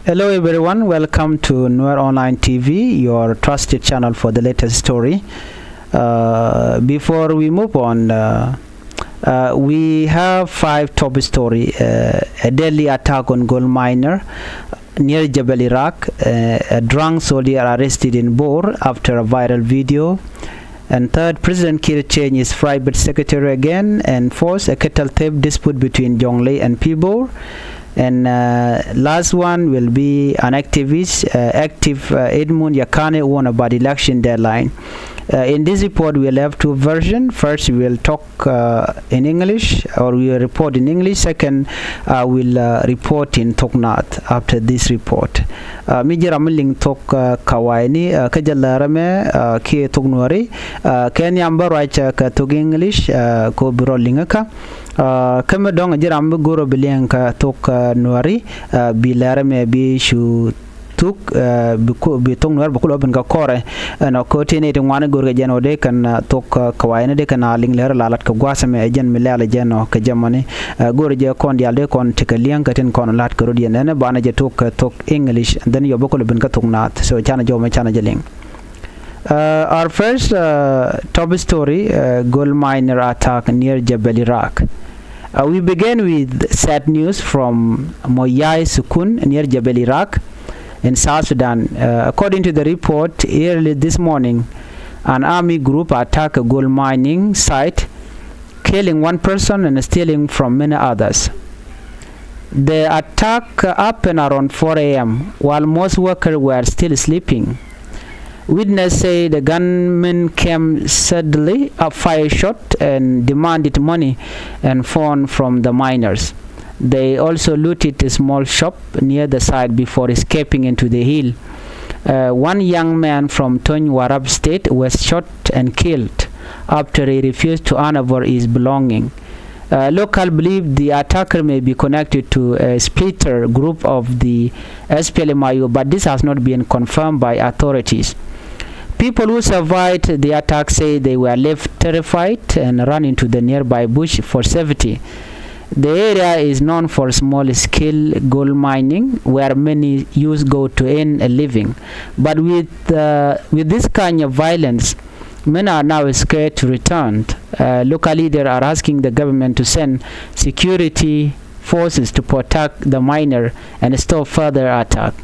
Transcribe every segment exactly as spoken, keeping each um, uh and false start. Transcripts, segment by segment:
Hello everyone, welcome to Nuer Online T V, your trusted channel for the latest story. Uh, before we move on, uh, uh, we have five top story. Uh, a deadly attack on gold miner near Jebel Iraq, uh, a drunk soldier arrested in Bor after a viral video. And third, President Kiir changed his private secretary again and forced a cattle theft dispute between Jonglei and Pibor. And uh, last one will be an activist, uh, active uh, Edmund Yakane warned about election deadline. Uh, in this report, we'll have two versions. First, we'll talk uh, in English, or we'll report in English. Second, uh, we'll uh, report in Toknath after this report. Uh, mi ji̱ ram mi liŋ thok uh, kawayni uh, kä jɛ lärä mɛ uh, kiɛ thok nuɔri uh, kɛ nhiam bä ruac uh, kɛ thok English uh, ko bi rɔ liŋä kä uh, kä mi dɔŋ ji̱ ram bi go̱r bi liɛŋ kɛ thok uh, nuɔri uh, bi lärä mɛ bi cu thuk uh, bi thok nuɔr bi kulɔ bin kɛ kɔrɛ ɛn ɔ ko tini ti ŋuani go̱r kɛ jɛn ɔ dee kɛn uh, thok uh, kawayni dee kɛn a liŋ lärä la lat kɛ guasɛ mɛ ɛ jɛn mi lɛl ɛ jɛn ɔ kɛ jɛmɔni. Uh, go̱r jɛ kɔn dial dee kɔn ti kɛ liɛŋ kɛ tin kɔn lat kɛ rot yɛn ɛn banɛ jɛ thok kɛ thok English, and then yɔ bä kulɔ bin kɛ thok Naath. So canɛ jɛ ɔ mɛ canɛ jɛ liŋ. Uh, our first uh, top story, uh, gold miner attack near Jebel Iraq. Uh, we begin with sad news from Moyai Sukun near Jebel Iraq in South Sudan. Uh, according to the report, early this morning, an army group attacked a gold mining site, killing one person and stealing from many others. The attack happened around four a m while most workers were still sleeping. Witness say the gunmen came suddenly, a fire shot, and demanded money and phone from the miners. They also looted a small shop near the site before escaping into the hill. Uh, one young man from Tony Warrap State was shot and killed after he refused to hand over his belonging. Uh, local believe the attacker may be connected to a splitter group of the S P L M I O, but this has not been confirmed by authorities. People who survived the attack say they were left terrified and ran into the nearby bush for safety. The area is known for small-scale gold mining, where many youths go to earn a living. But with, uh, with this kind of violence, many are now scared to return. Uh, local leaders are asking the government to send security forces to protect the miner and stop further attack.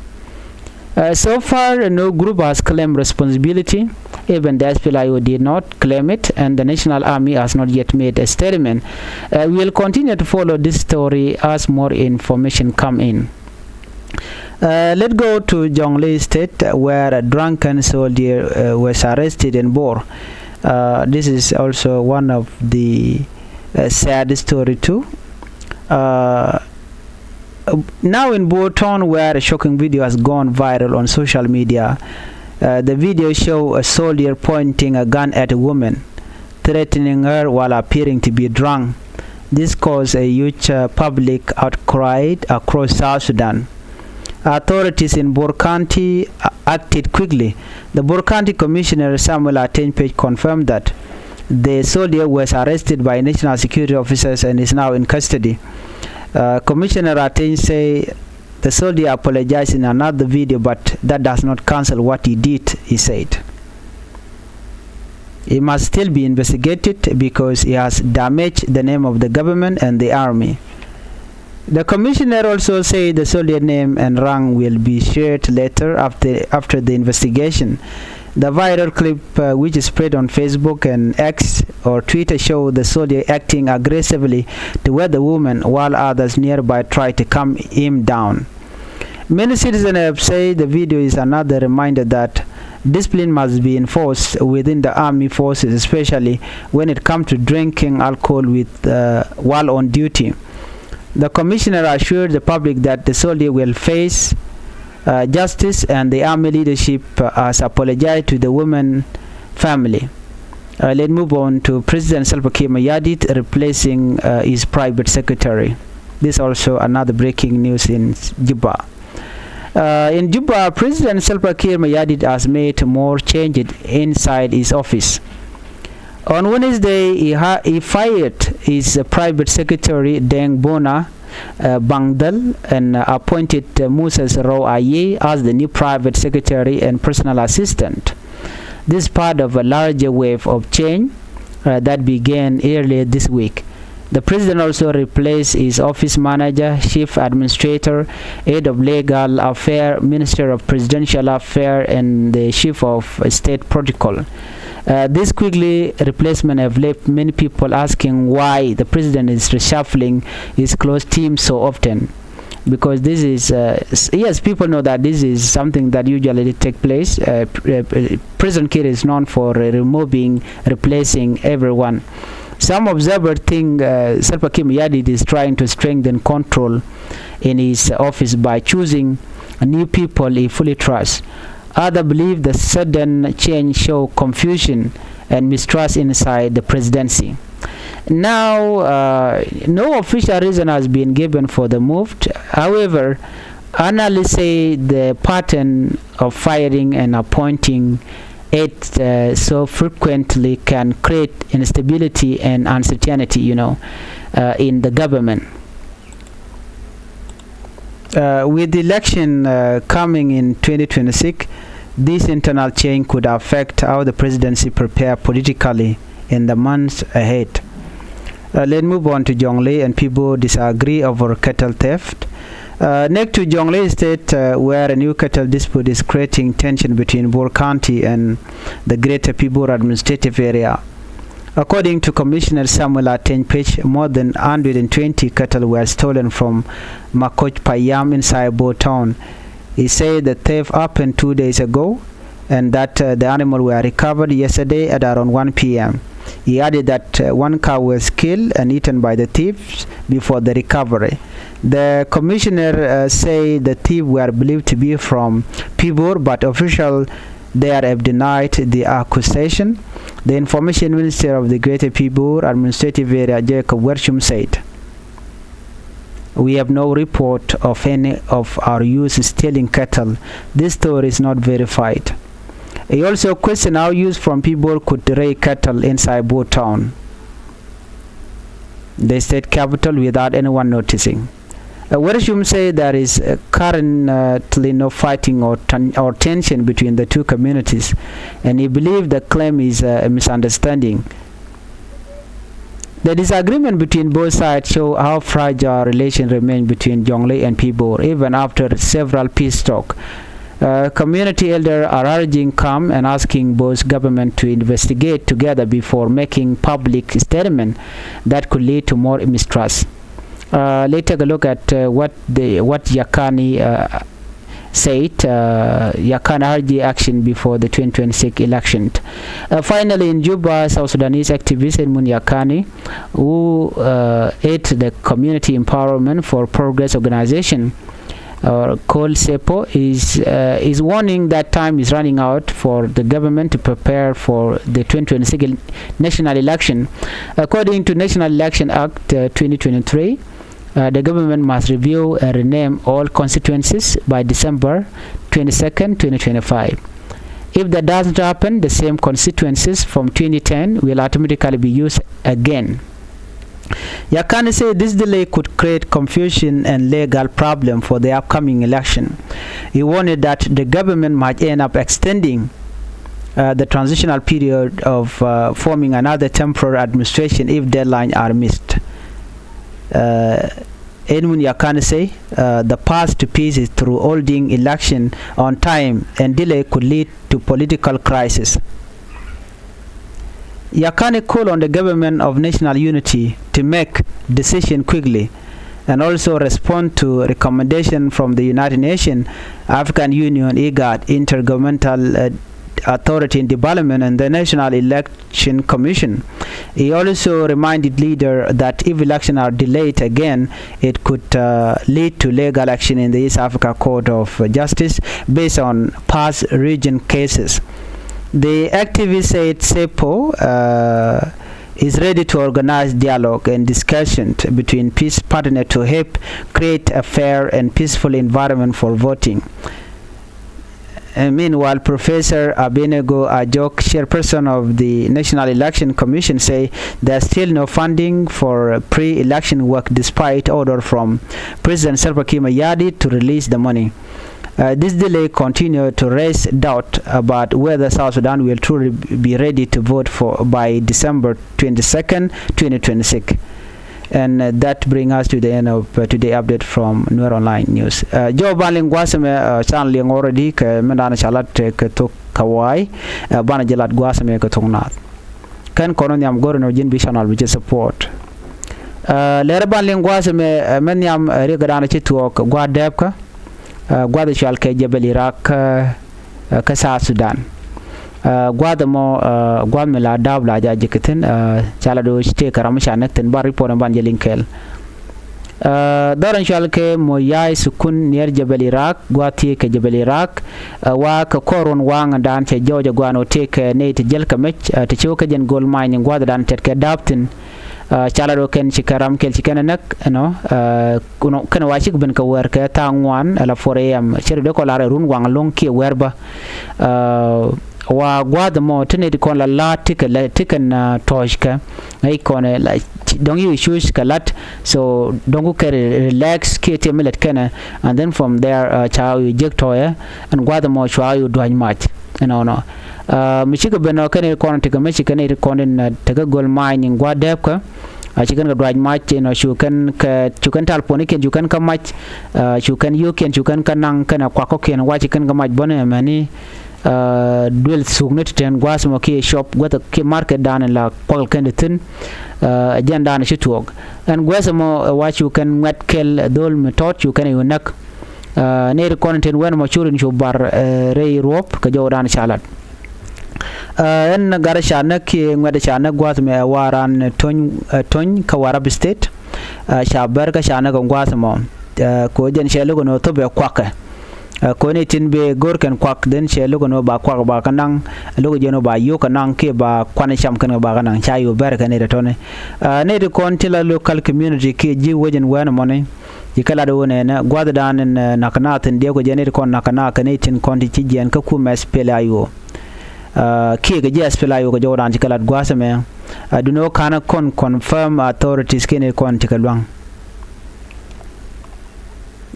Uh, so far, no group has claimed responsibility. Even the S P L M I O did not claim it, and the National Army has not yet made a statement. Uh, we will continue to follow this story as more information come in. Uh, let's go to Jonglei State, where a drunken soldier uh, was arrested in Bor. Uh, this is also one of the uh, sad story too. Uh, now in Bor town, where a shocking video has gone viral on social media. Uh, the video show a soldier pointing a gun at a woman, threatening her while appearing to be drunk. This caused a huge uh, public outcry across South Sudan. Authorities in Bor County uh, acted quickly. The Bor County Commissioner Samuel Ateny Page confirmed that the soldier was arrested by national security officers and is now in custody. Uh, Commissioner Ateny say the soldier apologized in another video, but that does not cancel what he did, he said. He must still be investigated because he has damaged the name of the government and the army. The commissioner also said the soldier name and rank will be shared later after, after the investigation. The viral clip, uh, which is spread on Facebook and X or Twitter, show the soldier acting aggressively toward the woman while others nearby try to calm him down. Many citizens have said the video is another reminder that discipline must be enforced within the army forces, especially when it comes to drinking alcohol with, uh, while on duty. The commissioner assured the public that the soldier will face uh, justice, and the army leadership uh, has apologized to the woman family. Uh, let's move on to President Salva Kiir Mayardit replacing uh, his private secretary. This is also another breaking news in Juba. Uh, in Juba, President Salva Kiir Mayardit has made more changes inside his office. On Wednesday, he, ha- he fired his uh, private secretary Deng Bona uh, Bangdal and, uh, appointed, uh, Moses Rou Aye as the new private secretary and personal assistant. This is part of a larger wave of change, uh, that began earlier this week. The president also replaced his office manager, chief administrator, head of legal affair, minister of presidential affair, and the chief of state protocol. Uh, this quickly replacement have left many people asking why the president is reshuffling his close team so often. Because this is, uh, s- yes, people know that this is something that usually take place. Uh, pr- uh, President Kiir is known for, uh, removing, replacing everyone. Some observers think, uh, Salva Kiir Mayardit is trying to strengthen control in his office by choosing new people he fully trusts. Others believe the sudden change show confusion and mistrust inside the presidency. Now, uh, no official reason has been given for the move. However, analysts say the pattern of firing and appointing it, uh, so frequently can create instability and uncertainty, you know, uh, in the government. Uh, with the election, uh, coming in twenty twenty-six, this internal change could affect how the presidency prepare politically in the months ahead. Uh, let's move on to Jonglei and Pibor disagree over cattle theft. Uh, next to Jonglei State, uh, where a new cattle dispute is creating tension between Bor County and the Greater Pibor Administrative Area. According to Commissioner Samuel Ateny Pec, more than one hundred twenty cattle were stolen from Makoch Payam inside Bor town. He said the theft happened two days ago and that, uh, the animal were recovered yesterday at around one p m. He added that, uh, one cow was killed and eaten by the thieves before the recovery. The commissioner, uh, said the thieves were believed to be from Pibor, but officials there have denied the accusation. The Information Minister of the Greater Pibor Administrative Area, Jacob Werchum, said, "We have no report of any of our youths stealing cattle. This story is not verified." He also questioned how youths from Pibor could raid cattle inside Bor town, the state capital, without anyone noticing. Uh, Werchum said there is, uh, currently no fighting or, ten- or tension between the two communities, and he believes the claim is, uh, a misunderstanding. The disagreement between both sides show how fragile relation remain between Jonglei and Pibor, even after several peace talk. Uh, community elders are urging calm and asking both government to investigate together before making public statement that could lead to more mistrust. Uh, let's take a look at, uh, what the what Yakani, uh, said, uh, Yakani urge action before the twenty twenty-six election. Uh, finally, in Juba, South Sudanese activist Edmund Yakani, who, uh, head the Community Empowerment for Progress Organization, or called SEPO, is, uh, is warning that time is running out for the government to prepare for the twenty twenty-six el- national election. According to National Election Act, uh, twenty twenty-three, uh, the government must review and rename all constituencies by December twenty-second, twenty twenty-five. If that doesn't happen, the same constituencies from twenty ten will automatically be used again. Yakani said this delay could create confusion and legal problem for the upcoming election. He warned that the government might end up extending, uh, the transitional period of, uh, forming another temporary administration if deadlines are missed. Uh, Edmund Yakani say, uh, the path to peace is through holding election on time, and delay could lead to political crisis. Yakani call on the government of national unity to make decision quickly and also respond to recommendation from the United Nations, African Union, IGAD, Intergovernmental, uh, Authority in Development, and the National Election Commission. He also reminded leader that if elections are delayed again, it could, uh, lead to legal action in the East Africa Court of Justice based on past region cases. The activist said SEPO, uh, is ready to organize dialogue and discussion between peace partners to help create a fair and peaceful environment for voting. Uh, meanwhile, Professor Abednego Ajok, chairperson of the National Election Commission, say there's still no funding for pre-election work despite order from President Salva Kiir Mayardit to release the money. Uh, this delay continued to raise doubt about whether South Sudan will truly be ready to vote for by December twenty-second, twenty twenty-six. And uh, that bring us to the end of uh, today update from Nuer Online News. Uh, jɔw ban liŋ gua̱a̱th ɛmɛ, uh, can liŋ already kɛ mɛn dan ca lat kɛ thok Kawai, uh, banɛ jɛ lat gua̱a̱th ɛmɛ kɛ thok Naath. Kɛn kɔn nhiam go̱r ni ji̱n bi channel bi jɛ support. Uh, lɛr ban liŋ gua̱a̱th ɛmɛ, uh, mɛ nhiam, uh, riɛk dan ci tuɔɔk gua̱a̱th dɛɛpkä. Uh, gua̱a̱th cual kɛ Jebel Iraq, uh, uh, kä South Sudan. Uh, gua̱a̱th ɛmɔ, uh, gua̱a̱th mi la da̱a̱p la ja ji̱ kɛ thi̱n, uh, ca la do̱ ci tëë kɛ ram ca näk thi̱n, ban report ɛn ban jɛ liŋ kɛɛl. Uh, dhɔr ɛn cual kɛ Moyai Sukun near Jebel Iraq, gua̱a̱th thiee kɛ Jebel Iraq, uh, wa kɛ kɔr run waŋ dan cɛ jɔɔc ɛ gua̱a̱n ɔ tëë kɛ nɛy ti jäl kɛ mec, uh, ti ci wä kɛ jɛn gold mine gua̱a̱th dan tɛt kɛ da̱a̱p thi̱n. Uh, ca la do̱ kɛn ci kɛ ram kɛl ci kɛn ɛ näk, you know, uh, kɛn wa cik ben kɛ wɛr kɛ tha̱a̱ŋ ŋuan ala four a.m. cɛ ri dee kɔn la rɛ run waŋ lo̱ŋ kiɛ wɛr bä. Uh, wa gua̱a̱th ɛmɔ ti nɛy ti kɔn la la̱a̱t ti kɛ lɛ ti kɛn, uh, tɔ̱ɔ̱c kɛ ŋäc kɔn, uh, la dɔ̱ŋ yi cuc kɛ la̱t. So dɔ̱ŋ ku kɛ relax kiɛ tiɛ mi lät kɛnɛ, and then from there, uh, ca yi jek tɔ̱ɔ̱cɛ ɛn gua̱a̱th ɛmɔ cua yi dua̱c mac. Ɛnɔnɔ, uh, mi cikɛ ben ɔ kɛn nɛy ti kɔn ti kɛ mec ci kɛn nɛy ti kɔn in, uh, tekɛ gold mine in gua̱a̱th dɛɛpkä. Uh, ci kɛn kɛ duac mac, you know, cu kɛn kɛ cu kɛn tal puɔnikiɛn cu kɛn kä mac, uh, cu kɛn yio̱o̱kiɛn cu kɛn kä naŋ kɛnɛ kuak kɔ̱kiɛn wa ci kɛn kɛ mac bä ni ɛmɛni, uh, duël thuk ni ti tɛn gua̱a̱th ɛmɔ kiɛ shop guäth kiɛ market dan in la kuak kɛn ti thi̱n, uh, ɛ jɛn dan ci tuɔɔk. Ɛn gua̱a̱th ɛmɔ, uh, wa cu kɛn ŋuɛ̈t kɛl, uh, dho̱l mi tɔt cu kɛn ɛ yu näk. Uh, nɛy ti kɔn tin wɛn ɛmɔ cu rin cu bar, uh, rɛy ruɔ̱p kɛ jɔwdan ca lat. Uh, ɛn gat ca näk kiɛ ŋuɛ̈t ca näk gua̱a̱th ɛmɛ ɛ Waran Tony, uh, Tony kä Warrap State. Uh, ca bär kä ca näk ɛ gua̱a̱th ɛmɔ. Uh, kɛ ɣöö jɛn cɛ lo̱k ɛn ɣöö thop ɛ kuakɛ. Uh, kɛ ɣöö nɛy tin bëë go̱r kɛn kuak, then cɛ lo̱k ɛn ɣöö ba kuak ba kä naŋ, lo̱k jɛn ɣöö ba yio̱k kä naŋ kiɛ ba kuan cam kɛn kɛ ba kä naŋ, ca yo̱o̱ bär kɛ nɛy tɔ̱tɔ̱ni. Uh, nɛy ti kɔn ti la local community kiɛ ji̱ wec ɛn wɛn ɛmɔni. Ci kɛ lat ɣöö nɛnɛ gua̱thdan in, uh, na̱k naath in diɛw kɛ jɛ nɛy ti kɔn na̱k naath kɛ nɛy tin kɔn ti ci jiɛɛn kä kumɛ SPLA-IO. Uh, kiɛ kɛ ji̱ SPLA-IO kɛ jɔwdan ci kɛ lat gua̱a̱th ɛmɛ. Uh, duundɛ ɣöö ka̱n kɔn confirm authorities kiɛ nɛy kɔn ti kɛ lua̱ŋ.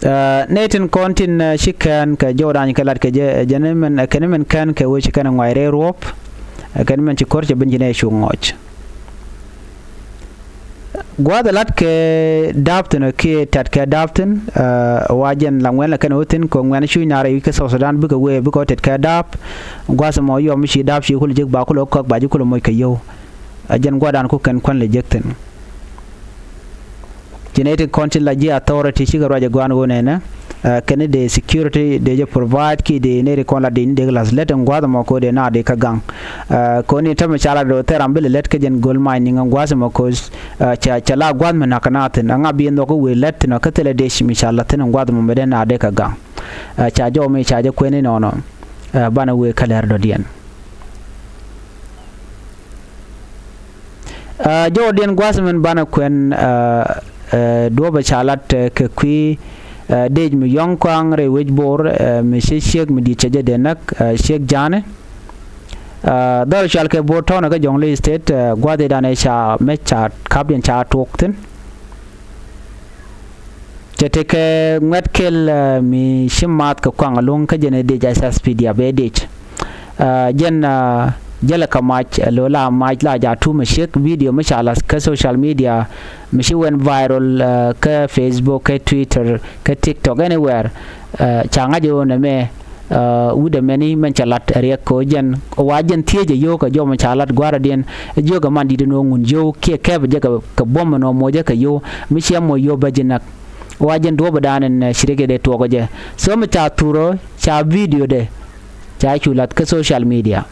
Uh, nɛy tin kɔn tin, uh, ci kɛn kɛ jɔwdan ci kɛ lat kɛ jɛ, uh, jɛn mɛn, uh, kɛn mɛn kɛn kɛ wec kɛn ŋuay rɛy ruɔ̱p. Uh, kɛn mɛn ci ko̱r cɛ ben ci nɛy cu ŋɔc. Gua̱a̱th ɛ la̱t kɛ da̱a̱p thi̱n kiɛ tɛt kɛ da̱a̱p thi̱n, uh, wa jɛn la ŋuɛn la kɛn ɣöö thi̱n kɛ ŋuɛn cuc naar ɛ wi̱c kä South Sudan bikɛ wee bikɛ ɣöö tɛt kɛ da̱a̱p. Gua̱a̱th ɛmɔ yɔm mi ci da̱a̱p ci kulɛ jek ba kulɛ ɣä käk ba ji̱ kulɛ moc kɛ yio̱w. Ɛ jɛn gua̱a̱thdan ku kɛn kua̱n lɛ jek thi̱n. Ci nɛy ti kɔn tin la ji̱ authority cikɛ ruac ɛ gua̱a̱n ɣöö nɛnɛ. Uh, kɛn i̱ dee security dee jɛ provide kiɛ dee nɛy ti kɔn la dee ni dee kɛ la̱th lät ɛn gua̱a̱th ɛmɔ kɛ ɣöö dee naath dee kä gaŋ. Uh, kɛ ɣöö ni tämɛ ca la do̱ thɛr ram bi lɛ lät kä jɛn gold mining ɛn gua̱a̱th ɛmɔ kɛ ɣöö, uh, ca, ca la gua̱a̱th mi na̱k kɛ naath thi̱n. Ɛŋa bi nhɔk i̱ wëë lät thi̱n ɔ kä thilɛ dec mi ca la̱th thi̱n ɛn gua̱a̱th ɛmɔ mi dee naath dee kä gaŋ. Uh, ca jɔw mi ca jɛ kuɛn i̱ nɔnɔ. Uh, banɛ wëë kä lɛr dɔ̱diɛn. Uh, jɔwdiɛn gua̱a̱th min banɛ kuɛn, uh, uh, duɔ̱ɔ̱pɛ ca lat, uh, kɛ kui̱, uh, dec mi yɔ̱ŋ kɔaŋ rɛy wec Bor, uh, mi ci ciek mi di̱i̱t cɛ jɛ dee näk, uh, ciek ja̱a̱ni. Uh, dhɔr cual kɛ Bor tɔ̱ɔ̱nɛ kä Jonglei State, uh, gua̱a̱th i̱ danɛ ca mec ca kapdiɛn ca tuɔɔk thi̱n. Cɛ tekɛ ŋuɛ̈t kɛl, uh, mi ci maath kɛ kɔaŋ ɛlɔ̱ŋ kä jɛn ɛ dec SSPDF ɛ dec. Uh, jɛn, uh, jälɛ kɛ mac, uh, lo̱ la mac la ja̱ tumɛ ciek video mi ca la̱th kä social media mi ci went viral, uh, kä Facebook, kä Twitter, kä TikTok, anywhere. Uh, ca ŋa̱c ɛ ɣöö nɛmɛ, uh, wut ɛmɛni mɛn cɛ lat ɛ riɛk kɛ ɣöö jɛn wa jɛn thiec ɛ yio̱o̱k ɛ jɔmɛ ca lat gua̱a̱rädiɛn ɛ jiök ɛ man di̱t ɛn ɣöö ŋun yio̱w kiɛ kɛpɛ jɛ kɛ, kɛ buɔ̱m ɛn ɣöö moc jɛ kɛ yio̱w mi ciɛ moc yio̱w bä ji̱ näk. Wa jɛn duɔ̱ɔ̱pɛ dan ɛn, uh, ci riɛk ɛ dee tuɔɔk ɛ jɛ. So mi ca thurä ca video dɛ ca cu la̱th kä social media.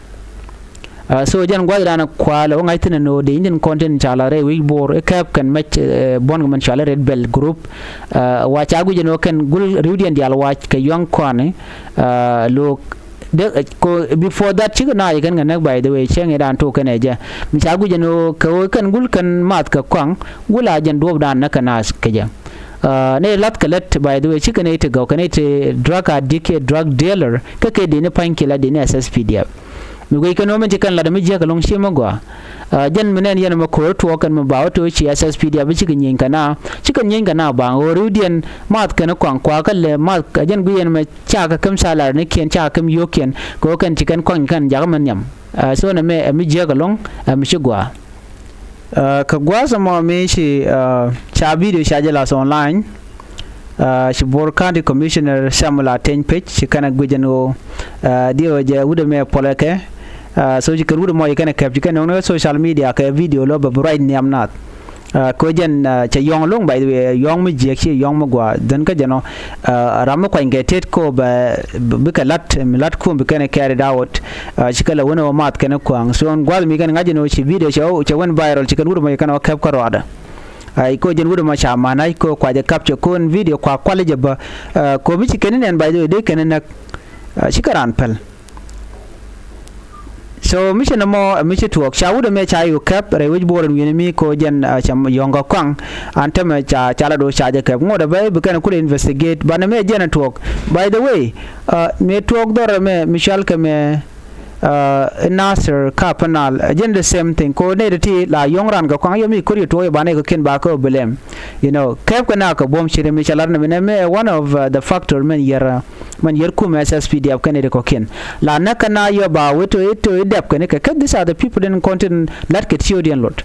Uh, so jɛn gua̱thdan kualɛ wä ŋa̱c thi̱n ɛn ɣöö dee nyin kɔn tin ca la̱th rɛy wi̱c Bor i̱ kɛp kɛn mɛc, uh, buɔ̱n kɛ mɛn cɔal i̱ Red Belt Group. Uh, wa ca guic ɛn ɣöö kɛn gul ri̱wdiɛn diaal wac kɛ yuaŋ kɔaani, uh, lo̱o̱k dee, uh, ko, before that cikɛ naac kɛn kɛ näk, by the way, cieŋ i̱dan tok kɛn ɛ jɛ. Mi ca guic ɛn ɣöö kɛ ɣöö kɛn gul kɛn maath kɛ kɔaŋ, gul a jɛn duɔ̱ɔ̱pdan näk kɛ naath kɛ jɛ. Nɛy lath kɛ lät, by the way, cikɛ nɛy ti gɔw kɛ nɛy ti drug addict kiɛ drug dealer, kä kɛ dini pa̱ny kiɛ la dini S S P D F. Mi guic kɛn ɣöö min ci kɛn lat mi jiäk ɛlɔ̱ŋ ci mi gɔaa. Jɛn mi nɛn yɛn mɛ ko̱r tuɔɔk kɛn mi ba wä to̱ ci S S P D F bi cikɛ nyieny kɛ na, cikɛ nyieny kɛ na baŋ ɣöö riwdiɛn math kɛn kuaŋ kuakä lɛ math, jɛn guic yɛn mɛ cakɛ käm salary ni kiɛn, cakɛ käm yio̱o̱kiɛn kɛ ɣöö kɛn ci kɛn kɔny kɛn jakä mi nhiam. So nɛ mɛ ɛ mi jiäk ɛlɔ̱ŋ, ɛ mi ci gɔaa. Kɛ gua̱a̱th ɛmɔ mi ci ca video ca jɛ lath online. Ci Bor County Commissioner Samuel Ateny Pec ci kɛn a guic ɛn ɣöö diɛ ɣöö jɛ wut ɛmɛ puɔlɛ kɛ. So ci kɛn wut ɛmɔ ci kɛn a kɛp ci kɛn nöŋ ni kä social media kɛ video lɔ bɛ bi ruac nhiam nath. Kɛ ɣöö jɛn cɛ yɔ̱ŋ lo̱ŋ, by the way, yɔ̱ŋ mi jiɛk ci yɔ̱ŋ mi gɔaa dhän kä jɛn ɔ. Ram mi kuanykɛ tet kɛ ɣöö bɛ bikɛ la̱t mi la̱t kum bi kɛn carried out. Ci kɛ lɛ wen ɣöö math kɛn kua̱a̱ŋ. So ɛn gua̱th mi kɛn ŋa̱c ɛn ɣöö ci video cɛ went viral ci kɛn wut ɛmɔ ci kɛn ɣöö kɛp kä rɔɔdɛ. Kɛ ɣöö jɛn wut ɛmɔ ca ma̱n ɣa̱c kɛ ɣöö kua jɛ kap cɛ ko̱n video kua kual jɛ bä. Kɛ ɣöö mi ci kɛn in ɛn, by the way, dee kɛn in näk. Cikɛ raan päl. So mi ci nɔmɔ mi ci tuɔɔk ca wut ɛmɛ ca yuk kɛp rɛy wec Bor ɛn wi̱ni mi kɛ ɣöö jɛn ca yɔ̱ŋ kɛ kuaŋ. An tämɛ ca ca la do̱ ca jɛ kɛp ŋot ɛ bä bi kɛn kulɛ investigate banɛ mɛ jɛn ɛ tuɔɔk. By the way, mi tuɔɔk dhɔr ɛmɛ mi cɔal kɛ mɛ Nasir Kapinal, jɛn the same thing. Kɛ ɣöö nɛy ti ti la yɔ̱ŋ raan kɛ kuaŋ yɛ mi ko̱r yɛ tuɔɔk yɛ banɛ kɛ kiɛn ba kä ɣöö bi lɛm. You know, kɛp kɛ na kɛ buɔ̱m ci ri mi ca lat ni mi nɛ mɛ one of the factor mɛn yɛr mɛn yɛr kum S S P D F kɛn i̱ ri kɔ̱kiɛn. La näk kɛ na yɔ ba wee to i̱ to i̱ dɛp kɛn i̱ kɛ kɛ, these are the people in kɔn tin la̱t kɛ tiöödiɛn lot.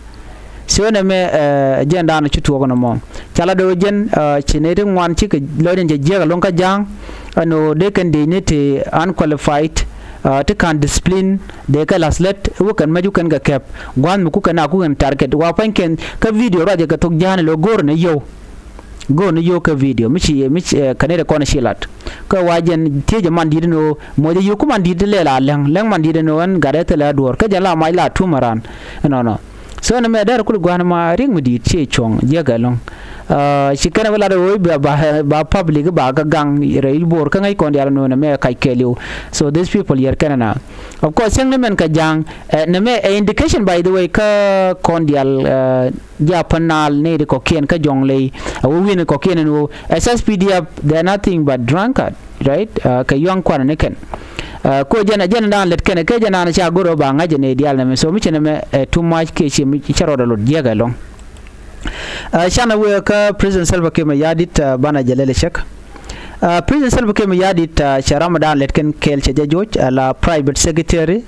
So nɛ mɛ jɛn da̱a̱n ci tuɔɔk nɔmɔ ca la do̱ jɛn ci nɛy ti ŋuan cikɛ lɔcdiɛn cɛ jiäk ɛlɔ̱ŋ kä ja̱a̱ŋ. Ɛn ɣöö dee kɛn dee ni ti unqualified, ti ka̱n discipline dee kɛ la̱th lät wä kɛn mɛc wä kɛn kɛ kɛp. Gua̱a̱th mi ku kɛn a ku kɛn target wa pa̱ny kɛn kä video ruacɛ kɛ thok ja̱a̱n ɛlɔ go̱o̱r ni yio̱w. Go̱o̱r ni yio̱w kɛ video mi ci mi ci kɛn i̱ rɛ kɔn ci lat. Kä wa jɛn thiec ɛ man di̱t ni ɣöö moc ɛ yio̱w ku man di̱t lɛ la lɛŋ lɛŋ man di̱t ni ɣöö ɛn gat ɛ thilɛ a duɔ̱ɔ̱r kä jɛn la mac la tum ɛ raan. Ɛnɔnɔ. So nɛ mɛ dɛr kul gua̱n ma ri̱ŋ mi di̱i̱t ci cuɔ̱ŋ jiäk ɛlɔ̱ŋ. Ci kɛn ɛ wä lat ɛ ɣöö ba ba public ba kä gaŋ rɛy Bor kä ŋäc kɔn diaal nööŋ nɛ mɛ kac kɛɛliw. So these people yɛr kɛn ɛ na. Of course cäŋ ni mɛn kɛ ja̱a̱ŋ nɛ mɛ ɛ indication, by the way, kä kɔn diaal. Ji̱ Apɛnal nɛy ti kɔ̱kiɛn kä Jɔŋley a wä wi̱n kɔ̱kiɛn ɛn ɣöö S S P D F, they are nothing but drunkard, right? Kɛ yuaŋ kuanɛ ni kɛn. Ko jɛn jɛn dan lɛt kɛn kɛ jɛn dan ca go̱r ɣöö ba ŋa̱c ɛ nɛy diaal nɛ mɛ, so mi cɛ nɛ mɛ ɛ too much kiɛ ci mi cɛ rɔɔdɛ lot jiɛk ɛlɔ̱ŋ. Canɛ wëë kä President Salva Kiir Mayardit banɛ jɛ lɛl ɛ cäk. President Salva Kiir Mayardit cɛ ram dan lɛt kɛn kɛɛl cɛ jɛ joc la private secretary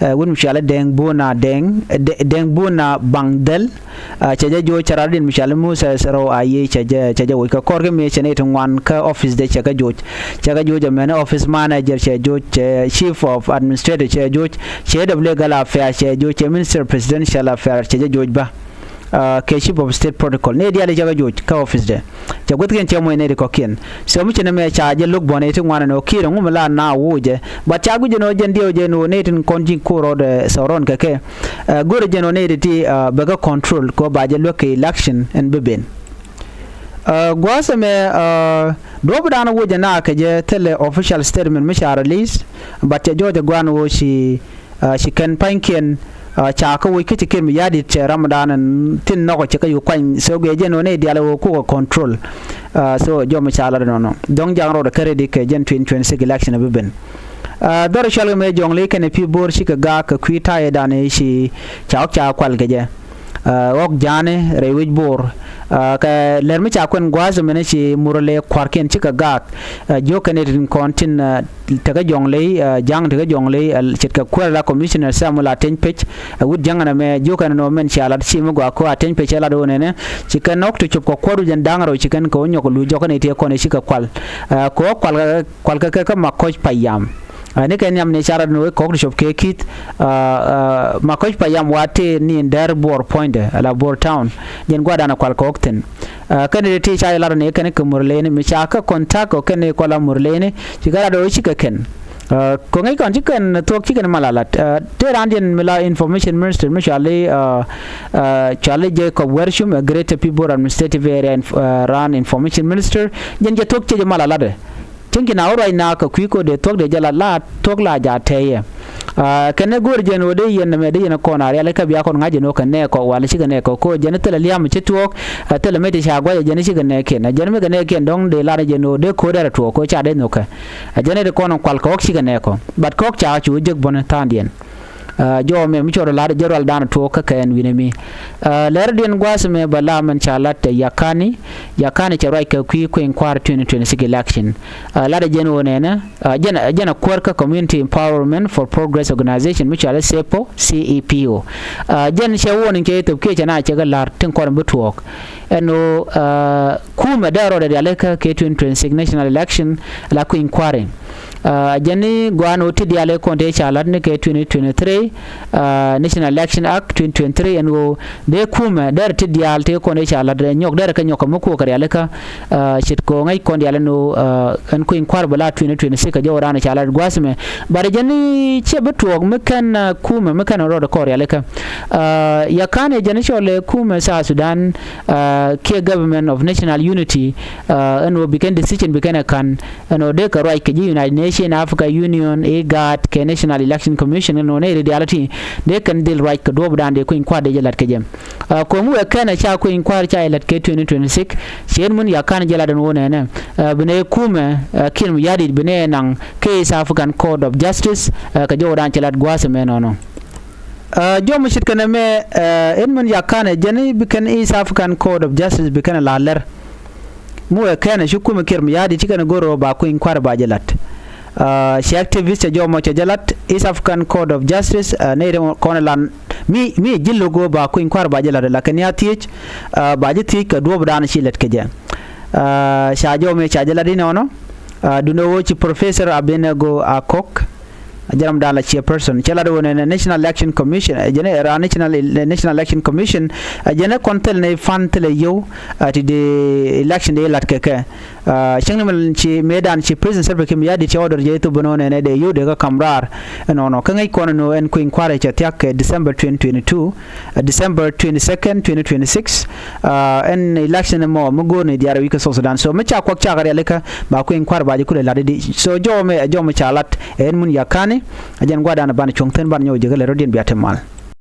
wut mi cɔalɛ Deng Buna Deng, Deng Buna Bang Dhɛl. Cɛ jɛ joc cɛ ram din mi cɔalɛ Moses Rou Aye cɛ jɛ cɛ jɛ woc kɛ kɔr kɛ mëë cɛ nɛy ti ŋuan kä office dɛ cɛ kɛ joc. Cɛ kɛ joc ɛmɛn office manager cɛ joc, cɛ chief of administrator cɛ joc, cɛ head of legal affairs cɛ joc, cɛ minister of presidential affairs cɛ jɛ joc bä. Kɛ chief of state protocol nɛy diaal i̱ cɛ kɛ joc kä office dɛ. Cɛ guäthkiɛn cɛ muɔc nɛy ti kɔ̱kiɛn. So mi ci nɛ mɛ ca jɛ lo̱k buɔ̱n ɛ ti ŋuan ɛn ɣöö Kiir ɛŋu mi la na woc ɛ. But ca guic ɛn ɣöö jɛn diɛw jɛ ɛn ɣöö nɛy tin kɔn ji̱ ko̱r rɔɔdɛ thɔrɔn kɛ kɛ. Go̱rɛ jɛn ɣöö nɛy ti ti bɛ kɛ control kɛ ɣöö ba jɛ luäk kɛ election ɛn bi ben. Gua̱a̱th ɛmɛ duɔ̱ɔ̱p dan woc ɛ na kɛ jɛ thilɛ official statement mi ca release. But cɛ jɔɔc ɛ gua̱a̱n ɣöö ci ci kɛn pa̱nykiɛn ca kä woc kä ci Kiir Mayardit cɛ ramdan ɛn thin nɔk cɛ kä yuk kuany. So guiɛ jɛn ɣöö nɛy diaal ɣöö kukɛ control. So jɔm ca lat ɛnɔnɔ dɔ̱ŋ ja̱a̱ŋ rɔɔdɛ kä rɛdi kɛ jɛn twenty twenty-six election ɛ bi ben. Dhɔr cual kɛ mëë Jɔŋley kɛnɛ Pibor cikɛ gaak kɛ kui̱ ta̱yɛ dan ëë ci ca ɣɔk ca kual kɛ jɛ. Ɣɔk ja̱a̱ni rɛy wec Bor. Kɛ lɛr mi ca kuɛn gua̱a̱th ɛmɛni ci Murle kua̱rkiɛn cikɛ gaak. Jiök kɛn ɛ tin kɔn tin tekä Jɔŋley, ja̱ŋ tekä Jɔŋley ce̱tkɛ kuäär la Commissioner Samuel Ateny Pec. Ɛ wut ja̱ŋ ɛn ɛmɛ jiök kɛn ɛn ɔ mɛn cia lat ci mi gɔaa kɔ Ateny Pec cɛ lat ɣöö nɛnɛ ci kɛn ɣɔk ti cop kɛ kuäär wi̱c ɛn da̱ŋ rɛw ci kɛn kɛ wä nyɔk luc jɔk kɛn ɛ ti ɛ kɔn ɛ cikɛ kual. Kɛ ɣɔk kual kɛ kɛ Makoc Payam. Ni kɛ nhiam ni ca lat ni wec kɔk ti cop kɛ ki̱th. Makoc Payam wa tëë ni in dɛr Bor puɔ̱nydɛ ala Bor town. Jɛn gua̱dan a kual kɔk thi̱n. Kɛn ti ti ca lat ni kɛn kɛ Murleni mi ca kä contact kɔ kɛn kuala Murleni ci kɛ lat ɔ ci kɛ kɛn. Kɔ ŋäc kɔn ci kɛn thuɔ̱k ci kɛn mal a lat. Tëë raan diɛn mi la information minister mi cuali cuali Jacob Wershum, Greater Pibor Administrative Area raan information minister. Jɛn jɛ thuɔ̱k cɛ jɛ mal a lat. Cieŋ ci na wä ruac na kɛ kui̱ ko̱dɛ thuɔ̱k dee jɛ la la thuɔ̱k la ja tɛyɛ. Aa, kɛn ɛ go̱o̱r jɛn ɣöö dee yɛn nɛmɛ dee yɛn kɔn a rialikä bia kɔn ŋa̱c jɛn ɣöö kɛ nɛɛkɔ walɛ cikɛ nɛɛkɔ kɛ ɣöö jɛn thilɛ lia̱a̱m ci tuɔɔk. Aa, thilɛ mi ti ca gua̱c ɛ jɛn cikɛ nɛɛkiɛn, aa, jɛn mi kɛ nɛɛkiɛn dɔ̱ŋ dee lar jɛn ɣöö dee ko̱o̱t dɛr ɛ tuɔɔk kɛ ɣöö ca dee nhökɛ. Aa, jɛn ɛ ti kɔn kual kɛ ɣɔ̱k cikɛ nɛɛkɔ, but kɔk ca cu jek bänä tha̱a̱ŋdiɛn. Aa, jɔw mɛ mi cɔr lar jɛ rual dan tuɔɔk kä kɛn wi̱nɛ mi. Aa, lɛr diɛn gua̱a̱th mɛ bä la mɛn ca lat tɛ Yakani. Yakani cɛ ruac kɛ kui̱ kui̱ny kua̱r twenty twenty-six election. Aa, lat jɛn ɣöö nɛnɛ, aa, jɛn, jɛn a kuäär kä Community Empowerment for Progress Organization mi cɔal i̱ CEPO, C E P O. Aa, jɛn cɛ wuɔ̱n in cɛ i̱ thop kiɛ cɛ na cɛ kɛ la̱r tin kɔn bi tuɔɔk. Ɛn ɣöö, aa, kumɛ dee rɔɔdɛ rialikä kɛ twenty twenty-six national election la kui̱ny kua̱ri. Aa, jɛn ni gua̱a̱n ɣöö ti diaal ëë kɔn tëë ca la̱t ni kɛ twenty twenty-three, aa, National Election Act twenty twenty-three ɛn ɣöö dee kumɛ derɛ ti diaal tëë kɔn tëë ca la̱t rɛ nyɔk derɛ kɛ nyɔk kɛ mi kuɔk kɛ rialikä. Aa, ce̱tkɛ ɣöö ŋäc kɔn diaal ɛn ɣöö, aa, ɛn kui̱ny kua̱r bɛ la twenty twenty-six kɛ jɔw raan ca la̱t gua̱a̱th mɛ. But jɛn ni ciɛ bi tuɔɔk mi kɛn, aa, kumɛ mi kɛn rɔɔdɛ kɔn rialikä. Aa, Yakani jɛn ni cɔl ɛ kumɛ South Sudan, aa, kiɛ Government of National Unity, aa, ɛn ɣöö bi kɛn decision bi kɛn ɛ ka̱n ɛn ɣöö dee kɛ ruac kɛ ji̱ United Nation, Africa Union, IGAD kɛ National Election Commission ɛn ɣöö nɛy ri diaal ti dee kɛn dhil ruac kɛ duɔ̱ɔ̱pdan dee kui̱ny kua̱r dee jɛ la̱t kɛ jɛ. Aa, ko̱ŋ wëë kɛn ɛ ca kui̱ny kua̱r ca jɛ la̱t kɛ twenty twenty-six, ci ɛn mun Yakani jɛ la̱t ɛn ɣöö nɛnɛ, aa, bi nɛ kumɛ, aa, Kiir Mayardit bi nɛ naŋ kɛ East African Court of Justice, aa, kɛ jɔwdan cɛ la̱t gua̱a̱th ɛmɛ nɔnɔ. Aa, jɔw mi ce̱tkɛ nɛmɛ, aa, ɛn mun Yakani jɛn i̱ bi kɛn East African Court of Justice bi kɛn ɛ la̱r lɛr. Mi wëë kɛn ɛ ci kumɛ Kiir Mayardit ci kɛn ɛ go̱r ɣöö ba kui̱ny kua̱r ba jɛ la̱t. Aa, ci activist cɛ jɔw mɔ cɛ jɛ la̱t East African Court of Justice, aa, nɛy ri kɔn ɛ lan mi, mi ji̱ lo̱k ɣöö ba kui̱ny kua̱r ba jɛ la̱t, lakin ya thiec, aa, ba ji̱ thiec kɛ duɔ̱ɔ̱pdan ci lät kɛ jɛ. Aa, ca jɔw mi ca jɛ la̱t inɔnɔ, aa, duundɛ ɣöö ci Professor Abednego Akok, jɛn ram dan la chairperson, cɛ lat ɣöö nɛ National Election Commission, ɛ jɛn ɛ ra National, National Election Commission, ɛ jɛn ɛ kɔn thil ni fan thilɛ yio̱w, ɛ ti dee election dee la̱t kɛ kɛ. Aa, cäŋ ni mɛ ci mëëdan ci President Salva Kiir Mayardit cɛ order jɛ i̱ thop bä nɔ nɛnɛ dee yio̱w dee kä ka̱m raar. Ɛnɔnɔ kä ŋäc kɔn nɔ ɛn kui̱ny kua̱r cɛ thia̱k kɛ December twenty twenty-two, ɛ December twenty-second, twenty twenty-six. Aa, ɛn election mɔ mi go̱o̱r ni diaar wi̱i̱ kä South Sudan. So mi ca kuak cakɛ rialikä ba kui̱ny kua̱r ba jɛ kulɛ la̱t i̱di. So jɔw mɛ, jɔw mɛ ca la̱t ɛn mun Yakani. Ɛ jɛn gua̱dan banɛ cuɔ̱ŋ thi̱n banɛ nyɔk ji̱ kä lɛ rɔ̱diɛn bia te mal.